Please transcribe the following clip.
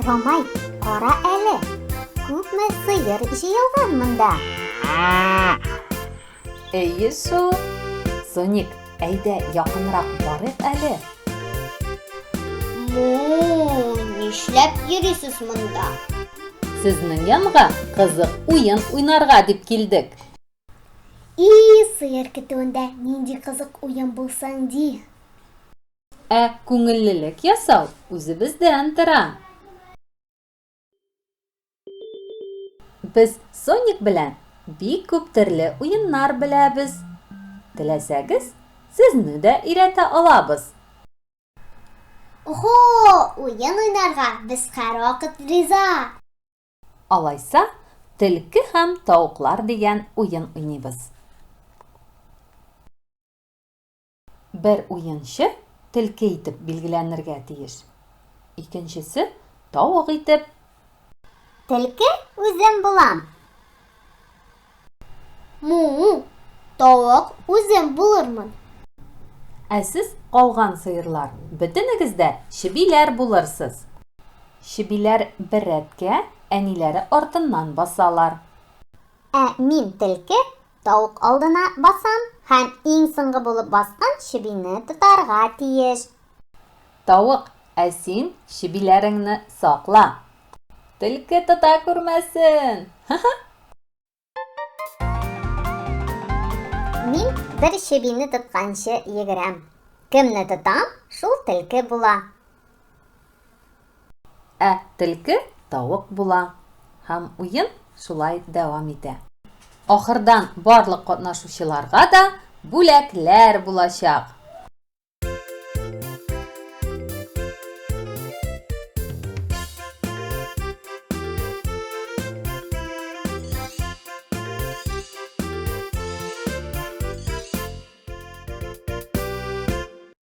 Ромай, кара әле, күпме сыер җыелган монда. Әйе шул. Соник, әйдә якынрак барыйк әле. Му, нишләп йөрисез монда? Сезнең янга кызык уен уйнарга дип килдек. И, сыер көтүендә нинди кызык уен булсын ди. Ә күңеллелек ясау үзебездән тора. Без Соник белән бик күп төрле уеннар беләбез. Теләсәгез, сезне дә өйрәтә алабыз. Охо, уен уйнарга без һәрвакыт риза! Алайса, Төлке һәм тавыклар дигән уен уйныйбыз. Бер уенчы төлке итеп билгеләнергә тиеш, икенчесе, тавык итеп. Төлке үзем булам. Му, тавык үзем булырмын. Ә сез, калган сыерлар, бөтенегез дә чебиләр булырсыз. Чебиләр бер рәткә әниләре артыннан басалар. Ә мин төлке Тавык алдына басам һәм иң соңгы булып баскан чебине тотарга тиеш. Тавык, ә син чебиләреңне сакла. Төлке тота күрмәсен! Ха-ха! Мин бер чебине тотканчы йөгерәм. Кемне тотам, шул төлке була. Ә төлке тавык була. Һәм уен шулай дәвам итә. Ахырдан барлык катнашучыларга да бүләкләр булачак.